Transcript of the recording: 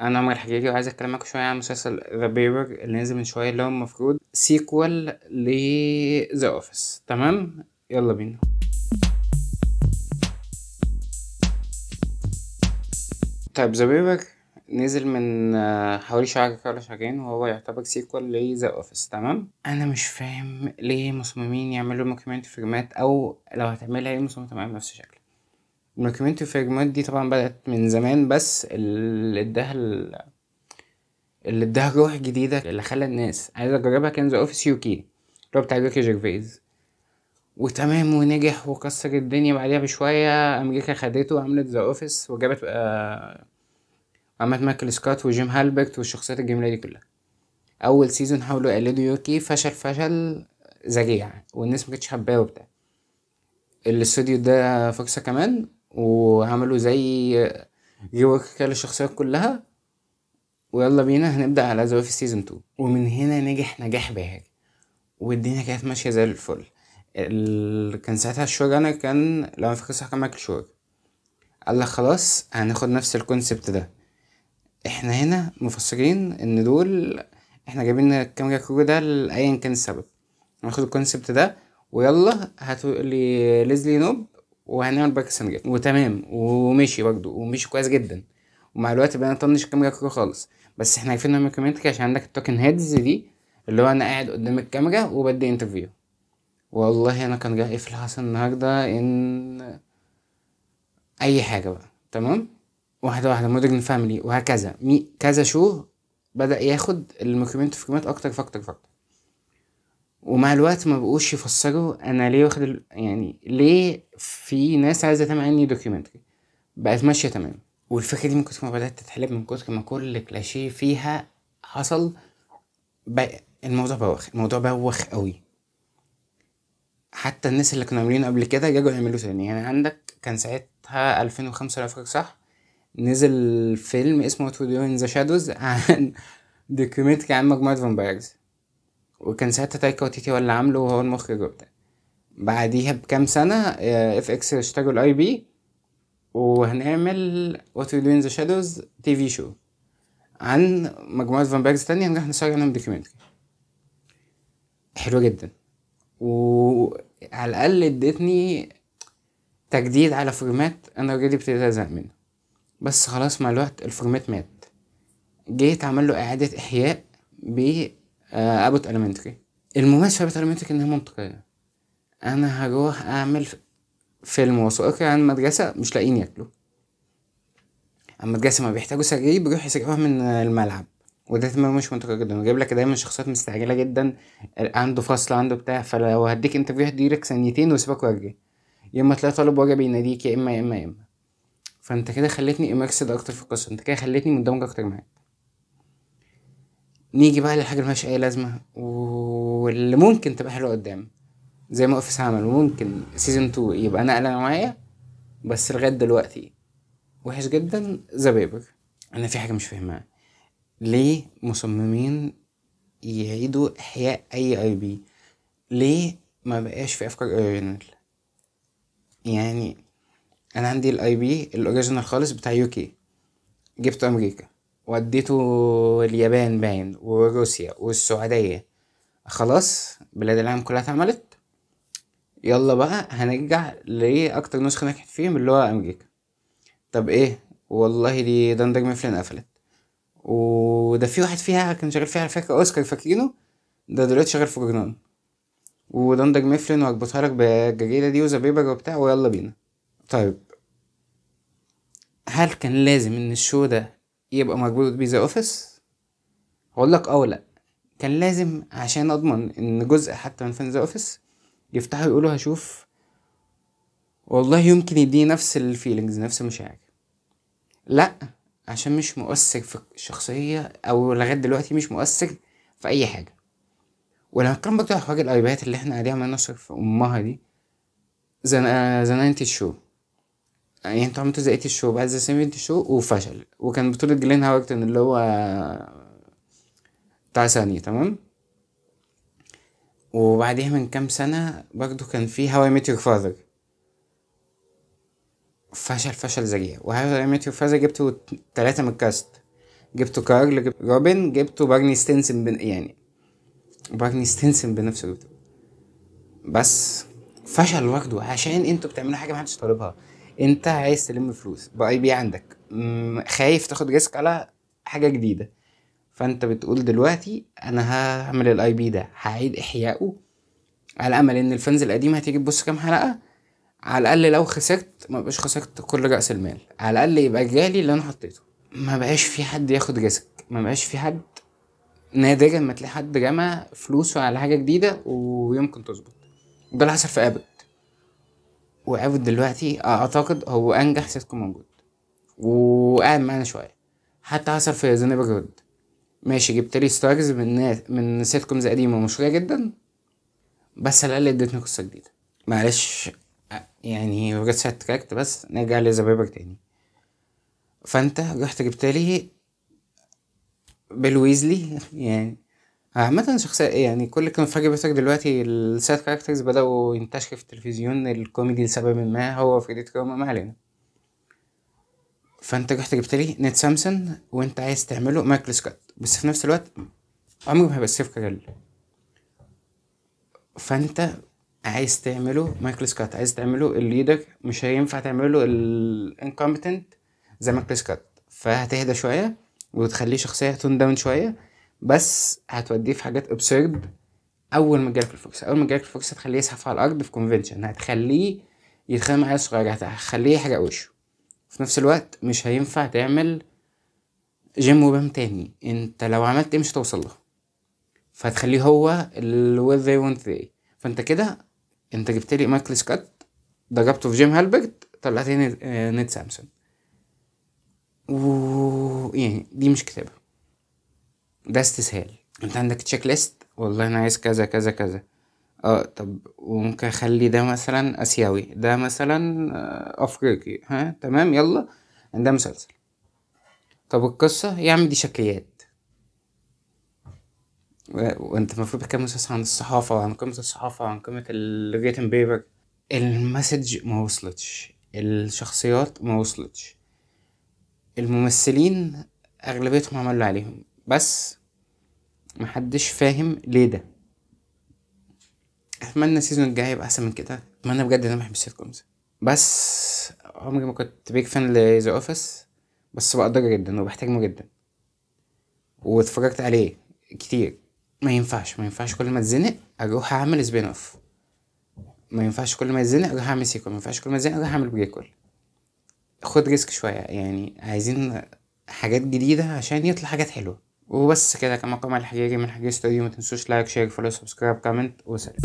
انا عمر الحجاجي وعايز اتكلم معاكم شوية عن مسلسل The Paper اللي نزل من شوية، اللي هو المفروض sequel ل The Office. تمام، يلا بينا. طيب The Paper نزل من حوالي شهر ولا شهرين، وهو يعتبر sequel ل The Office. تمام، انا مش فاهم ليه مصممين يعملوا mockumentary format، او لو هتعملها ايه مصممين تعملها بنفس الشكل. ال mockumentary format دي طبعا بدأت من زمان، بس اللي اداها روح جديدة، اللي خلى الناس عايزة تجربها كان The Office UK اللي هو بتاع ريكي جيرفيز، وتمام ونجح وكسر الدنيا. بعديها بشوية أمريكا خدته وعملت The Office، وجابت عملت مايكل سكوت وجيم هالبرت والشخصيات الجميلة دي كلها. أول season حاولوا يقلدوا UK، فشل ذريع والناس مكانتش حباه وبتاع. الاستوديو ده فرصة كمان، وعملوا زي rework كده للشخصيات كلها، ويلا بينا هنبدأ على The Office season 2. ومن هنا نجح نجاح باهر، والدنيا كانت ماشية زي الفل. كان ساعتها ال showrunner كان، لو انا فاكر صح، كان مايكل شور. قال لك خلاص هناخد نفس ال concept ده، احنا هنا مفسرين ان دول احنا جايبين ال camera crew ده لأيا كان السبب، هناخد ال concept ده ويلا هاتوا لي ليزلي نوب وهنعمل Parks and Rec. وتمام، ومشي برضه، ومشي كويس جدا. ومع الوقت بقينا نطنش ال camera crew خالص، بس احنا عارفين انه mockumentary عشان عندك ال talking heads دي، اللي هو انا قاعد قدام الكاميرا وبدي interview. والله انا كان رأيي في اللي حصل النهارده ان اي حاجة بقى تمام، واحدة واحدة Modern Family وهكذا، كذا show بدأ ياخد ال mockumentary format اكتر فاكتر فاكتر. ومع الوقت ما بقوش يفسروا انا ليه واخد يعني ليه في ناس عايزه تعمل عني documentary، بقت ماشية تمام. والفكرة دي من كتر ما بدات تتحلب، من كتر ما كل كلاشيه فيها حصل، بقى الموضوع بوخ، الموضوع بوخ قوي. حتى الناس اللي كانوا عاملينه قبل كده رجعوا يعملوه تاني. يعني عندك كان ساعتها 2005 لو فاكر صح، نزل فيلم اسمه What We Do in the Shadows عن documentary عن مجموعة vampires، وكان ساعتها تايكا وتيتي هو اللي عامله وهو المخرج وبتاع. بعديها بكام سنة FX اشتروا ال IP، وهنعمل What We Do in the Shadows TV show عن مجموعة vampires تانية، هنروح نصور عنهم documentary. حلو جدا، وعلى الأقل ادتني تجديد على format أنا already ابتديت أزهق منه. بس خلاص مع الوقت ال format مات، جيت عمل له إعادة إحياء ب Abbott Elementary. المميز في Abbott Elementary انها منطقية. انا هروح اعمل فيلم وثائقي عن مدرسة مش لاقيين ياكلوا، عن مدرسة ما بيحتاجوا سرير بيروحوا يسرقوها من الملعب، وده تمام مش منطقي جدا. وجايب لك دايما شخصيات مستعجلة جدا، عنده فصل عنده بتاع، فلو هديك interview هديلك ثانيتين وسيبك وارجع، يا اما تلاقي طالب ورا بيناديك، يا اما يا اما يا اما. فانت كده خليتني immersed اكتر في القصة، انت كده خليتني مندمج اكتر معاك. نيجي بقى للحاجة اللي ملهاش أي لازمة واللي ممكن تبقى حلوة قدام، زي ما Office عمل، وممكن season 2 يبقى نقلة نوعية، بس لغاية دلوقتي وحش جدا. The Paper. أنا في حاجة مش فاهمها، ليه مصممين يعيدوا إحياء أي IP؟ ليه ما بقاش في أفكار original؟ يعني أنا عندي ال IP ال original خالص بتاع UK، جبته أمريكا وديته اليابان باين وروسيا والسعودية، خلاص بلاد العالم كلها اتعملت، يلا بقى هنرجع لأكتر نسخة نجحت فيهم اللي هو أمريكا. طب ايه والله دي Dunder Mifflin قفلت، وده في واحد فيها كان شغال فيها على فكرة أوسكار، فاكرينه؟ ده دلوقتي شغال في جرنان. و Dunder Mifflin وهربطها لك بالجريدة دي و The Paper وبتاع، ويلا بينا. طيب هل كان لازم ان ال show ده يبقى مربوط بيه The Office؟ هقول لك اه لا، كان لازم، عشان اضمن ان جزء حتى من fans The Office يفتحوا يقولوا هشوف، والله يمكن يديني نفس ال feelings نفس المشاعر. لا، عشان مش مؤثر في الشخصية، او لغاية دلوقتي مش مؤثر في اي حاجة. ولما اتكلم برضه على حوار ال IP ات اللي احنا قاعدين عمالين نصرف في امها دي، The 90 Show، يعني انتوا عملتوا The 80 Show بعد The 70 Show وفشل، وكان بطولة جلين هاورتون اللي هو بتاع ثانية، تمام. وبعديها من كام سنة برضو كان في How I Met Your Father، فشل فشل ذريع. و How I Met Your Father جبتوا 3 من ال cast، جبتوا كارل، جبت روبن، جبتوا بارني ستينسون، يعني بارني ستينسون بنفسه جبته، بس فشل برضه عشان انتوا بتعملوا حاجة محدش طالبها. انت عايز تلم فلوس ب IP عندك، خايف تاخد risk على حاجة جديدة، فانت بتقول دلوقتي انا هعمل ال IP ده، هعيد احيائه على امل ان ال fans القديمة هتيجي تبص كام حلقة، على الاقل لو خسرت ما بقاش خسرت كل راس المال، على الاقل يبقى جالي اللي انا حطيته. ما بقاش في حد ياخد risk، ما بقاش في حد، نادرا ما تلاقي حد جمع فلوسه على حاجة جديدة ويمكن تظبط. وده اللي حصل في ابت، وابت دلوقتي اعتقد هو انجح سيتكم موجود وقاعد معانا شوية. حتى حصل في The Neighborhood، ماشي جبت لي stars من sitcoms قديمة مشهورة جدا، بس على الاقل ادتني قصة جديدة. معلش يعني رجعت sidetracked، بس نرجع ل The Paper تاني. فانت رحت جبت لي بيل ويزلي، يعني عامة شخصية، يعني كل كان في بيتك دلوقتي ال side characters بدأوا ينتشروا في التلفزيون الكوميدي لسبب ما، هو فريد كروما ما علينا. فانت رحت جبت لي نيد سامسون وانت عايز تعمله مايكل سكوت، بس في نفس الوقت عمره ما هيبقى ستيف كاريل. فانت عايز تعمله مايكل سكوت، عايز تعمله ال leader، مش هينفع تعمله ال incompetent زي مايكل سكوت، فهتهدى شوية وتخليه شخصية tone down شوية، بس هتوديه في حاجات absurd. اول ما جالك الفرصة، اول ما جالك الفرصة هتخليه يزحف على الارض في convention، هتخليه يتخانق مع عيال صغيرة، هتخليه يحرق وشه. في نفس الوقت مش هينفع تعمل جيم وبام تاني، انت لو عملت ايه مش هتوصل له، فهتخليه هو ال will they won't they. فانت كده انت جبت لي مايكل سكوت، ضربته في جيم هالبرت، طلعت لي نيد سامسون، و يعني دي مش كتابة، ده استسهال. انت عندك checklist، والله انا عايز كذا كذا كذا، طب وممكن اخلي ده مثلا اسيوي، ده مثلا افريقي، ها تمام يلا عندها مسلسل. طب القصة يا عم دي شكليات، وانت المفروض بتتكلم مسلسل عن الصحافة وعن قيمة الصحافة وعن قيمة ال written paper. ال message ما وصلتش، الشخصيات ما وصلتش، الممثلين اغلبيتهم عملوا عليهم، بس محدش فاهم ليه ده. اتمنى ال season الجاي يبقى احسن من كده، اتمنى بجد ان انا بحب ال sitcoms، بس عمري ما كنت big fan ل The Office، بس بقدره جدا وبحترمه جدا واتفرجت عليه كتير. ما ينفعش كل ما اتزنق اروح اعمل spin off، ما ينفعش كل ما اتزنق اروح اعمل sequel، ما ينفعش كل ما اتزنق اروح اعمل prequel. خد risk شوية، يعني عايزين حاجات جديدة عشان يطلع حاجات حلوة. وبس كده، كما قام الحجاجي من حجاج ستوديو. ما تنسوش like share follow subscribe comment، وسلام.